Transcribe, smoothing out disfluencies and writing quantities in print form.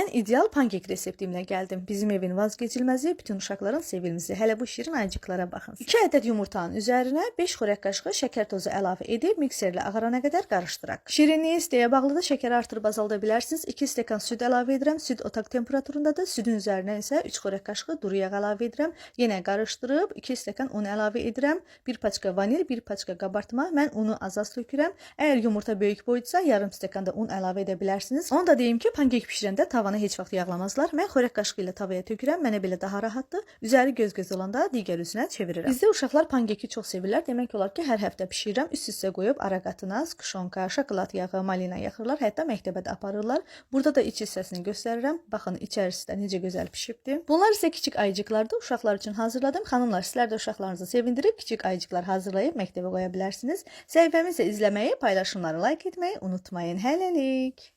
Mən ideal pankek reseptimlə gəldim. Bizim evin vazgeçilməzi, bütün uşaqların sevimlisi. Hələ bu şirin ayıcıqlara baxın. 2 ədəd yumurtanın üzərinə 5 xörək qaşığı şəkər tozu əlavə edib mikserlə ağarana qədər qarışdıraq. Şirinliyi istəyə bağlıdır, şəkəri artırıb azalda bilərsiniz. 2 stəkan süd əlavə edirəm. Süd otaq temperaturundadır. Südün üzərinə isə 3 xörək qaşığı duru yağ əlavə edirəm. Yenə qarışdırıb 2 stəkan un əlavə edirəm. 1 paçka vanil, 1 paçka qabartma. Mən unu az-az tökürəm. Əgər yumurta böyük boyutsa, yarım stəkan da un əlavə edə bilərsiniz. Onu da deyim ki, pankek bişirəndə tavanı heç vaxt yağlamazlar. Mən xörək qaşığı ilə tavaya tökürəm. Mənə belə daha rahatdır. Üzəri göz-göz olanda digər üzünə çevirirəm. Bizdə uşaqlar pankeki çox sevirlər. Demək olar ki, hər həftə bişirirəm. Üst-üstə qoyub ara qatına skşonka, şokolad yağı, malina yaxırlar. Hətta məktəbə də aparırlar. Burada da iç hissəsini göstərirəm. Baxın, içərisi də necə gözəl bişibdi. Bunlar isə kiçik ayıcıqlardır. Uşaqlar üçün hazırladım. Xanımlar, sizlər də uşaqlarınızı sevindirib kiçik ayıcıqlar hazırlayıb məktəbə qoya bilərsiniz. Səhifəmizi izləməyi, paylaşımları like etməyi unutmayın. Hələlik.